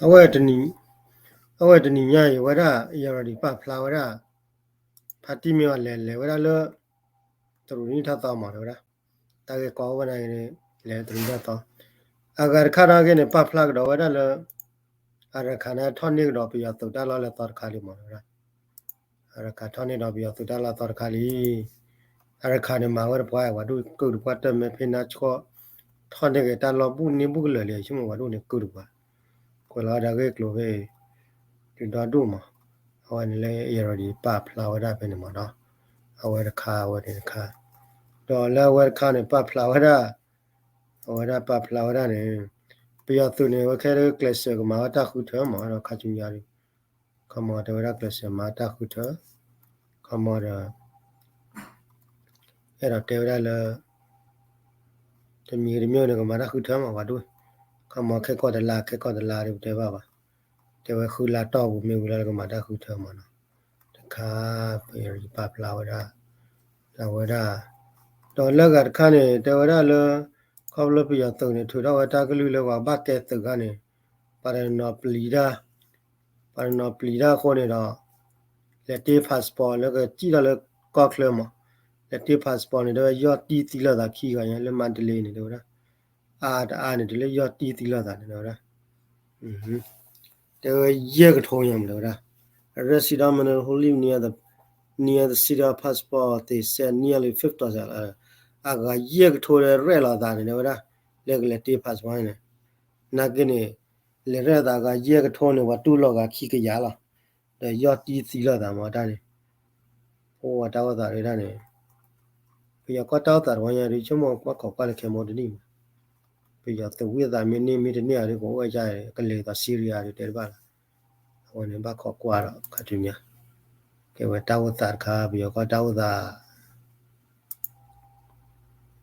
အဝဲတနံၤ, အဝဲတနံၤညါအံၤ ဝဲဒၣ် ယဲၢ်ရီၤဒံး ပာ်ဖျါဝဲဒၣ် ဖါတံၢ်မ့ၢ်အီၤ လဲၤလဲၤဝဲဒၣ်လၢ တရူးနံၣ်ထီၣ်သီမး တဲဝဲဒၣ်, တၢ်ဂ့ၢ်ကီအိၣ်ဝဲဒၣ်န့ၣ် လဲၤတရူးနံၣ်ထီၣ်သီ, အဂၤတခါနီၣ်ဂ့ၤန့ၣ် ပာ်ဖျါကဒီးဝဲဒၣ်လၢ အရခးန့ၣ် ထီၣ်န့ၢ်ကဒီးပယီၤသုးတၢ်လီၢ်လၢအသီတခါလံမး တဲဝဲဒၣ်, အရခးထီၣ်န့ၢ်ဒီးပယီၤသုးတၢ်လီၢ်အသီတခါလံ. အရခးန့ၣ် မၤဝဲတပှၢ် ပှၤဒိၣ်ကုၢ်တပှၢ် တၢ်မဲာ်ဖ့နါဆှီၣ် ထီၣ်န့ၢ်က့ၤတၢ်လီၢ်ဘူးန့ၢ်ဘူးကလၢာ်လံ ဆိကမိၣ်ပှၤဒိၣ်န့ၣ်ကုၢ်တပှၢ်, ကွဲးလီၤဝဲဒၣ်ဂ့ၢ်ကျိၤဖဲ ဒုးဒီဒူၣ်မး, အဝဲန့ၣ်လၢ ယဲၢ်ရီၤဒံး ပာ်ဖျါဝဲဒၣ်ဖဲန့ၣ်မးနီၣ်, အဝဲတခါ အဝဲန့ၣ်တခါ, ဒီးလၢအဝဲတခါန့ၣ် ပာ်ဖျါဝဲဒၣ် အဝဲဒၣ်ပာ်ဖျါဝဲဒၣ်န့ၣ် ပယီၤသုးန့ၣ် အဝဲခဲလၢာ်ကျဲးစၢးကမၤဝဲတၢ်ဃုထၢမး ဒီးခါဆူညါဒီး ခီမီတဲဝဲဒၣ်ကျဲးစၢးမၤတၢ်ဃုထၢ, ခီမီဒီး အဲၣ်ဒိးတဲဝဲဒၣ်လၢ တမံၤတမံၤန့ၣ် ကမၤတၢ်ဃုထၢမး ပှၤဒိၣ်, ခီမီခဲကီၢ်တလါ ခဲကီၢ်တလါဒီးပတဲဘၣ်ဘၣ်, တဲဝဲဃုလါတီၢ်ပူၤမ့ၢ်ဝံၤလီၤ လၢကမၤတၢ်ဃုထၢမးနီၣ်, တခါ ပယီၤပာ်ဖျါဝဲဒၣ် အဝဲဒၣ်, ဒီးလၢအဂၤတခါန့ၣ် တဲဝဲဒၣ်လၢ ခီဖျိပယီၤသုးန့ၣ် ထုးထီၣ်ဝဲတၢ်ကလုၢ်လၢပှၤဘၣ်ကဲသုးခါန့ၣ် ပှၤတနီၤပျံၤတၢ် ပှၤတနီၤပျံၤတၢ်အဃိန့ၣ်ဒီး လဲၤတ့ passport လၢကစံၣ်ထီၣ်လၢကီၢ်ချၢမး, လဲၤတ့ passport န့ၣ် တဲဝဲယီၢ်တံၢ်သံလိာ်သးခံဂၤညါ လၢမါတလ့န့ၣ် တဲဝဲဒၣ်, အါတအါန့ၣ် တုၤလၢယီၢ်တံၢ်သံလိာ်သးန့ၣ် တဲဝဲဒၣ်, တဲဝဲယဲၢ်ကထိညါမး တဲဝဲဒၣ်, resident who live near the, near the city of passport they said nearly fifty thousand, အဂၤယဲၢ်ကထိဒီးရဲၣ်လီၤသးန့ၣ် တဲဝဲဒၣ်, လၢကလဲၤတ့ passport န့ၣ်, နာ်က့န့ၣ် လဲၤရဲၣ်သးဂၤယဲၢ်ကထိန့ၣ် ပှၤတူၢ်လိာ်ဂၤခံကယၤလီၤ, ဒီးယီၢ်တံၢ်သံလိာ်သးမးတၢ်န့ၣ်, အိၣ်ဝဲတၢ်အိၣ်သးဒ်တၢ်န့ၣ်, ပယီၤကီၢ်တၢ်အိၣ်သးတဝီညါဒ် ဆိကမိၣ်ဘၣ်ခိးကွၢ်လၢခဲမိတနံၣ်မး, ပယီၤသုးဝံသးမ့ၢ်န့ၢ်မ့ၢ်တန့ၢ်အီၤဒ် ကအိၣ်ဝဲဒ် ကလဲၤသး Syria ဒ်တဲတဘၣ်လီၤ, အဝဲန့ၣ်ဘၣ်ခိးကွၢ်ဒီးခါဆူညါ, ကဲဝဲတၢ်အိၣ်သးတခါ ပယီၤကီၢ်တၢ်အိၣ်သး